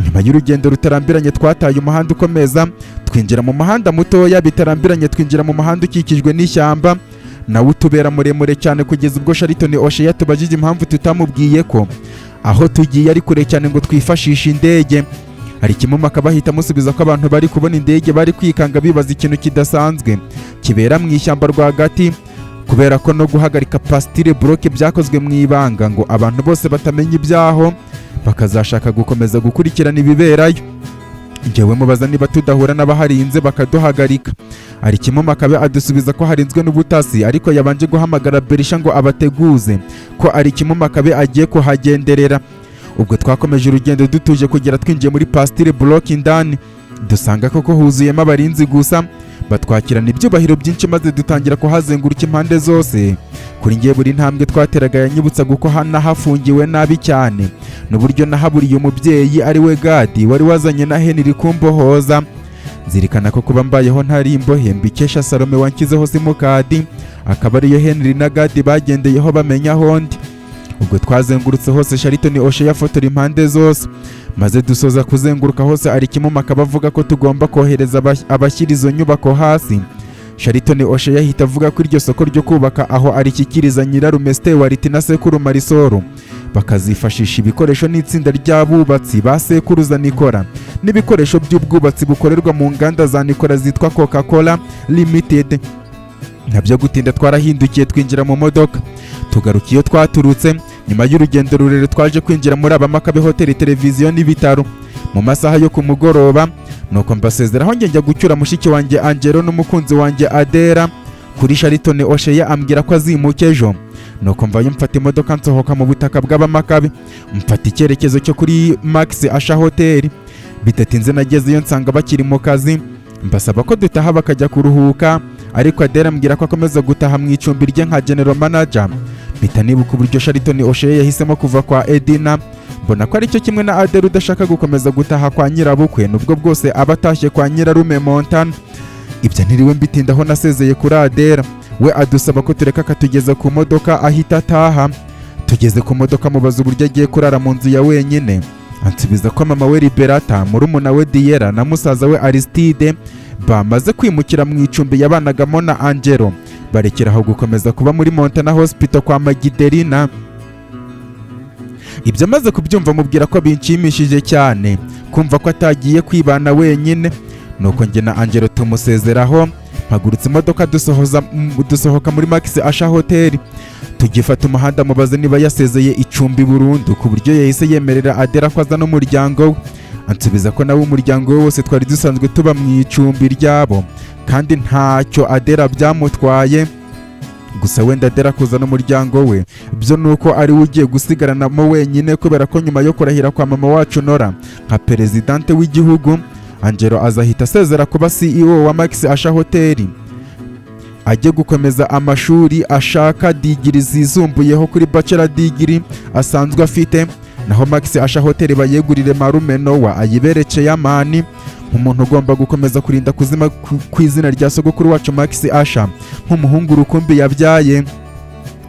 Nyuma y'urugendo rutarambiranye twataye umuhanda ukomeza, twinjira mu muhanda mutoya. Bitarambiranye twinjira mu muhanda ukikijwe n'ishyamba, nawe utubera muremure cyane, kugeza ubwo Shariton Oshe yatubajije impamvu tutamubwiye ko aho tugiye ari kure cyane ngo twifashishe indege. Hari kimwe akaba ahita amusubiza ko abantu bari kubona indege bari kwikanga, bibaza ikintu kidasanzwe kibera mu ishyamba rwagati, kubera ko no guhagarika Pasitire Buroke byakozwe mu ibanga ngo abantu bose batamenya ibyaho, bakazashaka gukomeza gukurikirana ibiberayo. Njyewe mubaza niba tudahura n'abaharinze bakaduhagarika. Ari kimwe Makabe adusubiza ko harinzwe n'ubutasi, ariko yabanje guhamagara Berisha ngo abateguze ko ari kimwe Makabe agiye kuhagenderera. Ubwo twakomeje urugendo dutuje kugera twinjiye muri Pasitire Buroke indani, dusanga koko huzuyemo abarinzi gusa, batwakirana ibyubahiro byinshi, maze dutangira kuhazenguruka impande zose. Kuri ngiye buri ntambwe twateraga yanyibutsaga uko hanahafungiwe nabi cyane, n'uburyo nahaburiye umubyeyi ari we Gadi wari wazanye na Henry kumbohoza. Nzirikana ko kuba mbayeho ntari imbohe mbikesha Salome wanshyizeho simukadi, akaba ariyo Henry na Gadi bagendeyeho bamenya aho ndi. Ubwo twazengurutse hose, Shariton Oshe yafotora impande zose, maze dusoza kuzenguruka hose, ari kimwe akaba avuga ko tugomba kohereza abashyira izo nyubako hasi. Shariton Oshe yahita avuga ko iryo soko ryo kubaka aho arishyikiriza nyirarume Stewart na sekuru Marisol, bakazifashisha ibikoresho n'itsinda ry'abubatsi ba sekuruza Nikora n'ibikoresho by'ubwubatsi bukorerwa mu nganda za Nikora zitwa Coca-Cola Limited. Ntabyo gutinda, twarahindukiye twinjira mu modoka, tugaruka iyo twaturutse. Nyuma y'urugendo rurerure twaje kwinjira muri Abamakabe hoteli, televiziyo n'ibitaro mu masaha yo ku mugoroba. Nuko mbasezeraho, njye njya gucyura mushiki wanjye Angelo n'umukunzi wanjye Adera. Kuri Shariton Osheya ambwira ko azimuka ejo. Nuko mvayo, mfata imodoka, nsohoka mu butaka bw'Abamakabe, mfata icyerekezo cyo kuri Max Asha Hoteli. Bidatinze nagezeyo, nsanga bakiri mu kazi, mbasaba ko dutaha bakajya kuruhuka, ariko Adera ambwira ko akomeza gutaha mu icumbi rye nka general manager. Mpita nibuka uburyo Shariton Osheya yahisemo kuva kwa Edina, mbona ko aricyo kimwe na Adera udashaka gukomeza gutaha kwa nyirabukwe, nubwo bwose aba atashye kwa nyirarume Montana. Ibyo ntiriwe mbitindaho, nasezeye kuri Adera, we adusaba ko tureka akatugeza ku modoka ahita ataha. Tugeze ku modoka mubaza uburyo agiye kurara mu nzu ya wenyine, ansubiza ko mama we Liberata, murumuna we Diera na musaza we Aristide bamaze kwimukira mu icumbi yabanagamo na Angelo, barekera aho gukomeza kuba muri Montana Hospital kwa Magiderina. Ibyo amaze kubyumva, mubwira ko binshimishije cyane kumva ko atagiye kwibana wenyine. Nuko njye na Angelo tumusezeraho, Mpagurutse imodoka, dusohoka muri Max Asha Hotel, tugifata umuhanda mubaze niba yasezeye icumbi burundu, ku buryo yahise yemerera Adela ko aza n'umuryango we. Ansubiza ko nawe umuryango we wose twari dusanzwe tuba mu icumbi ryabo, kandi ntacyo Adela byamutwaye. Gusa wenda Adela kuzana umuryango we byo ni uko ari we ugiye gusigaranamo wenyine, kubera ko nyuma yo kurahira kwa mama wacu Nora nka perezidante w'igihugu, Angelo azahita asezera kuba CEO wa Max Asha Hotel, ajye gukomeza amashuri ashaka degree zisumbuyeho kuri bachelor degree asanzwe afite, naho Max Asha Hotel bayegurire marume Noah ayibere chairman, nk'umuntu ugomba gukomeza kurinda kuzima ku izina rya sogokuru wacu Max Asha nk'umuhungu rukumbi yabyaye.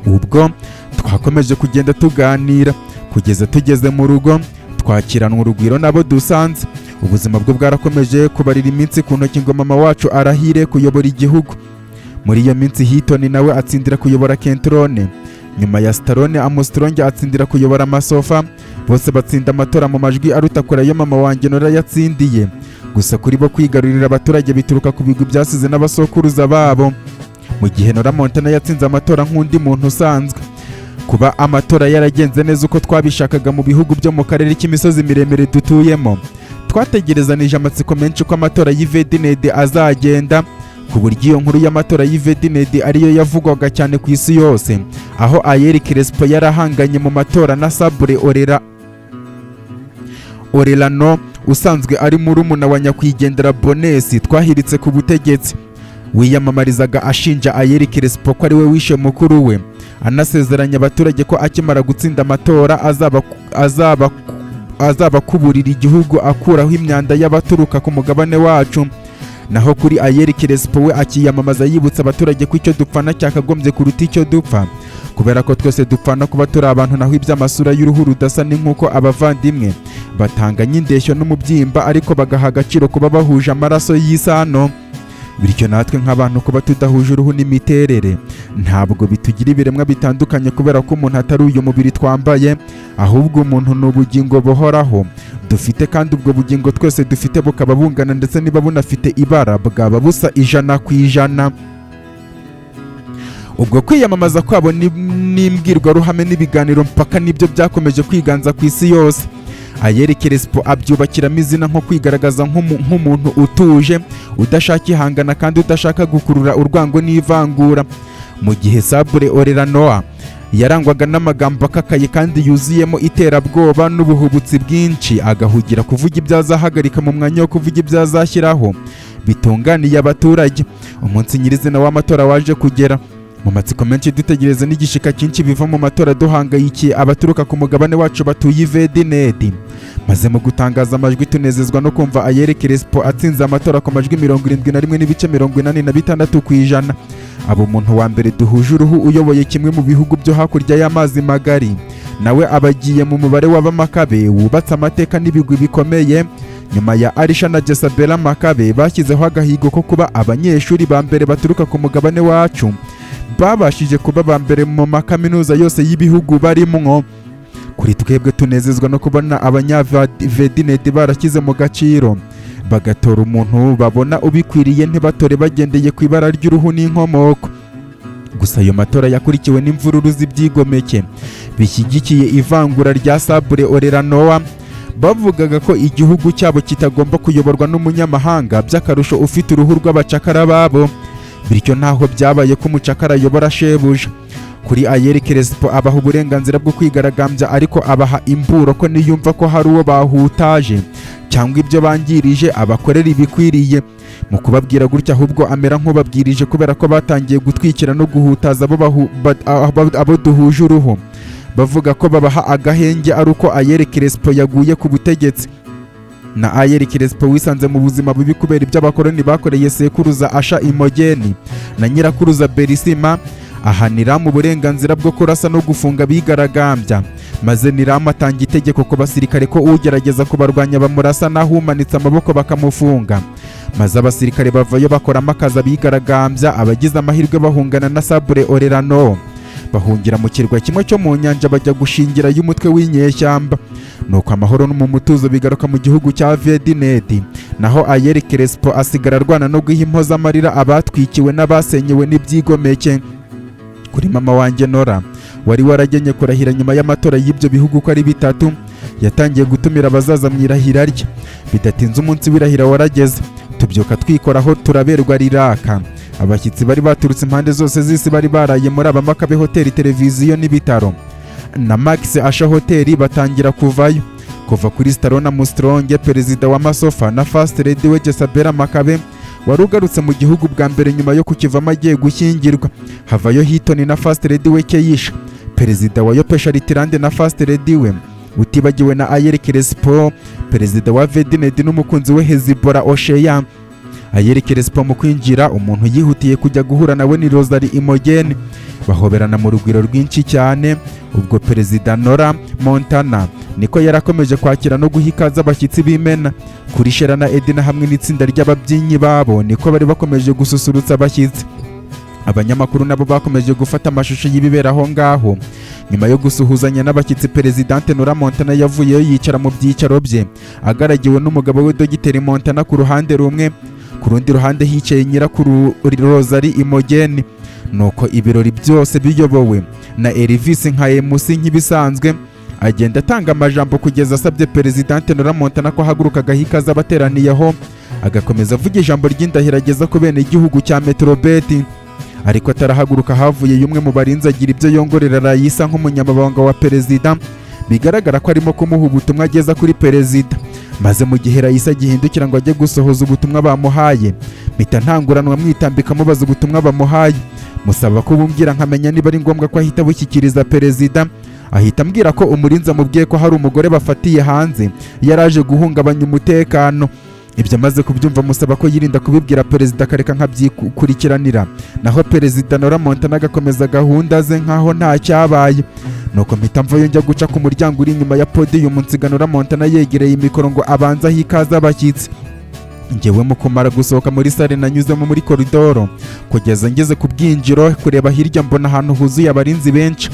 Ubwo twakomeje kugenda tuganira kugeza tugeze mu rugo, twakiranwa urugwiro n'abo dusanze. Ubuzima bwe bwarakomeje kubarira iminsi ku ntoki ngo mama wacu arahire kuyobora igihugu. Muri iyo minsi Hitoni nawe atsindira kuyobora Kentrone, nyuma ya Starone Armstrong atsindira kuyobora Masofa. Bose batsinda amatora mu majwi aruta kure ayo mama wanjye Nora yatsindiye. Gusa kuri bo kwigarurira abaturage bituruka ku bigwi byasize n'abasokuruza babo, mu gihe Nora Montana yatsinze amatora nk'undi muntu usanzwe. Kuba amatora yaragenze neza uko twabishakaga mu bihugu byo mu karere k'imisozi miremire dutuyemo, twategerezanije amatsiko menshi ko amatora y'ivedinedi azagenda, ku buryo iyo nkuru y'amatora y'ivedinedi ariyo yavugwaga cyane ku isi yose, aho Ayeri Crespo yarahanganye mu matora na Sabure Orera Orelano, usanzwe ari murumuna wa nyakwigendera Bonesi twahiritse ku butegetsi, wiyamamarizaga ashinja Ayeri Crespo ko ari we wishe mukuru we, anasezeranya abaturage ko akimara gutsinda amatora azaba akuburira igihugu akuraho imyanda y'abaturuka ku mugabane wacu. Naho kuri Ayeri Crespo, we akiyamamaza yibutsa abaturage ko icyo dupfana cyakagombye kuruta icyo dupfa, kubera ko twese dupfana kuba turi abantu, naho iby'amasura y'uruhu rudasa ni nk'uko abavandimwe batanganya indeshyo n'umubyimba, ariko bagaha agaciro kuba bahuje amaraso y'isano. Bityo natwe nk'abantu, kuba tudahuje uruhu n'imiterere ntabwo bitugira ibiremwa bitandukanye, kubera ko umuntu atari uyu mubiri twambaye, ahubwo umuntu ni ubugingo buhoraho dufite, kandi ubwo bugingo twese dufite bukaba bungana, ndetse niba bunafite ibara bwaba busa 100%. Ubwo kwiyamamaza kwabo n'imbwirwaruhame n'ibiganiro mpaka nibyo byakomeje kwiganza ku isi yose. Ayeri Crespo abyubakiramo izina nko kwigaragaza nk'umuntu utuje, udashaka ihangana kandi udashaka gukurura urwango n'ivangura, mu gihe Sabure Orera Noah yarangwaga n'amagambo akakaye kandi yuzuyemo iterabwoba n'ubuhubutsi bwinshi, agahugira kuvuga ibyo azahagarika mu mwanya wo kuvuga ibyo azashyiraho bitunganiye abaturage. Umunsi nyirizina w'amatora waje kugera mu matsiko menshi, dutegereza n'igishika cyinshi biva mu matora, duhangayikiye abaturuka ku mugabane wacu batuye ivedinedi. Maze mu gutangaza amajwi, tunezezwa no kumva Ayeri Crespo atsinze amatora ku majwi 71.86%, aba umuntu wa mbere duhuje uruhu uyoboye kimwe mu bihugu byo hakurya y'amazi magari. Nawe abagiye mu mubare w'abamakabe wubatse amateka n'ibigwi bikomeye, nyuma ya Arisha na Jesabela Makabe bashyizeho agahigo ko kuba abanyeshuri ba mbere baturuka ku mugabane wacu babashije kuba ba mbere mu makaminuza yose y'ibihugu barimwo. Kuri twebwe tunezezwa no kubona abanyavedinedi barashyize mu gaciro, bagatora umuntu babona ubikwiriye, ntibatore bagendeye ku ibara ry'uruhu n'inkomoko. Gusa ayo matora yakurikiwe n'imvururu z'ibyigomeke bishyigikiye ivangura rya Sabure Orera Noah. Bavugaga ko igihugu cyabo kitagomba kuyoborwa n'umunyamahanga, by'akarusho ufite uruhu rw'abacakara babo. Bityo ntaho byabaye ko umucakara ayobora shebuja. Kuri Ayeri Crespo, abaha uburenganzira bwo kwigaragambya, ariko abaha imburo ko niyumva ko hari uwo bahutaje cyangwa ibyo bangirije, abakorera ibikwiriye. Mu kubabwira gutya, ahubwo amera nk'ubabwirije, kubera ko batangiye gutwikira no guhutaza abo duhuje uruhu, bavuga ko babaha agahenge ari uko Ayeri Crespo yaguye ku butegetsi. Na Ayeri Crespo wisanze mu buzima bubi kubera ibyo abakoloni bakoreye sekuruza Asha Imogeni na nyirakuruza Berisima, aha Niramu uburenganzira bwo kurasa no gufunga abigaragambya. Maze Niramu atanga itegeko ku basirikare ko ugerageza kubarwanya bamurasa, naho umanitse amaboko bakamufunga. Maze abasirikare bavayo bakoramo akazi abigaragambya. Abagize amahirwe bahungana na Sabure Orerano, bahungira mu kirwa kimwe cyo mu nyanja, bajya gushingirayo umutwe w'inyeshyamba. Nuko amahoro no mu mutuzo bigaruka mu gihugu cya Vedinedi. Naho Ayeri Crespo asigara arwana no guha impozamarira abatwikiwe n'abasenyewe n'ibyigomeke. Kuri mama wanjye Nora, wari waragenye kurahira nyuma y'amatora y'ibyo bihugu uko ari bitatu, yatangiye gutumira abazaza mu irahira rye. Bidatinze umunsi w'irahira warageze, tubyuka twikoraho, turaberwa riraka. Abashyitsi bari baturutse impande zose z'isi bari baraye muri Abamakabe Hoteli, televiziyo n'ibitaro na Max Asha Hoteli batangira kuvayo. Kuva kuri Stallone Armstrong, perezida wa Masofa, na First Lady we Jesabela Makabe, wari ugarutse mu gihugu bwa mbere nyuma yo kukivamo agiye gushyingirwa. Havayo Hitoni na First Lady we Keisha, perezida wa Yopesha Ritirande na First Lady we, utibagiwe na Ayeri Crespo, perezida wa Vedinedi, n'umukunzi we Hezibora Osheya. Ayeri Crespo mu kwinjira, umuntu yihutiye kujya guhura nawe ni Rosalie Imogene, bahoberana mu rugwiro rwinshi cyane. Ubwo perezida Nora Montana niko yarakomeje kwakira no guha ikaze abashyitsi b'imena. Kuri Shera na Edina hamwe n'itsinda ry'ababyinnyi babo, niko bari bakomeje gususurutsa abashyitsi. Abanyamakuru nabo bakomeje gufata amashusho y'ibibera aho ngaho. Nyuma yo gusuhuzanya n'abashyitsi, Perezidante Nora Montana yavuyeyo yicara mu byicaro bye, agaragiwe n'umugabo we Dogiteri Montana ku ruhande rumwe, ku rundi ruhande hicaye nyirakuru Rosalie Imogene. Nuko ibirori byose biyobowe na Elvis nka MC nk'ibisanzwe, agenda atanga amajambo kugeza asabye Perezidante Nora Montana ko ahaguruka agaha ikaze abateraniyeho, agakomeza avuga ijambo ry'indahiro ageza ku bene igihugu cya Metrobeti. Ariko atarahaguruka, havuye umwe mu barinzi agira ibyo yongorera Rayisa nk'umunyamabanga wa perezida, bigaragara ko arimo kumuha ubutumwa ageza kuri perezida. Maze mu gihe Rayisa agihindukira ngo ajye gusohoza ubutumwa bamuhaye, mpita ntanguranwa mwitambika, mubaza ubutumwa bamuhaye, musaba ko bumbwira nkamenya niba ari ngombwa ko ahita bushyikiriza perezida. Ahita ambwira ko umurinzi amubwiye ko hari umugore bafatiye hanze yaraje guhungabanya umutekano. Ibyo amaze kubyumva, musaba ko yirinda kubibwira perezida, akareka nkabyikurikiranira, naho perezida Nora Montana agakomeza gahunda ze nkaho nta cyabaye. Nuko mpita mvayo njya guca ku muryango uri inyuma ya podium, nsiga Nora Montana yegereye mikoro ngo abanze ahe ikaze abashyitsi. Njyewe mu kumara gusohoka muri salle, nanyuzemo muri koridoro kugeza ngeze ku bwinjiro. Kureba hirya, mbona ahantu huzuye abarinzi benshi,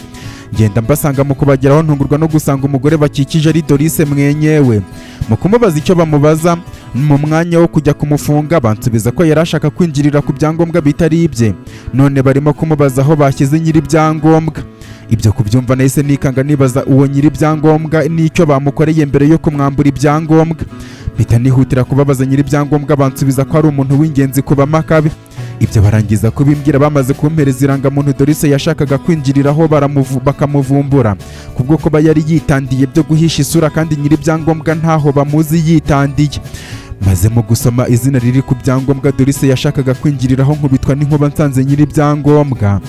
ngenda mbasanga. Mu kubageraho, ntungurwa no gusanga umugore bakikije ari Dorise mwenyewe. Mu kumubaza icyo bamubaza, mu mwanya wo kujya kumufunga, bansubiza ko yari ashaka kwinjirira ku byangombwa bitari ibye, none barimo kumubaza aho bashyize nyiri ibyangombwa. Ibyo kubyumva nahise nikanga, nibaza uwo nyiri ibyangombwa n'icyo bamukoreye mbere yo kumwambura ibyangombwa. Mpita nihutira kubabaza nyiri ibyangombwa, bansubiza ko ari umuntu w'ingenzi ku Bamakabe. Ibyo barangiza kubimbwira bamaze kumpereza irangamuntu Dorise yashakaga kwinjiriraho, bakamuvumbura kubwo kuba yari yitandiye byo guhisha isura, kandi nyiri ibyangombwa ntaho bamuzi yitandiye. Maze mu gusoma izina riri ku byangombwa Dorise yashakaga kwinjiriraho, nkubitwa n'inkuba nsanze nyiri ibyangombwa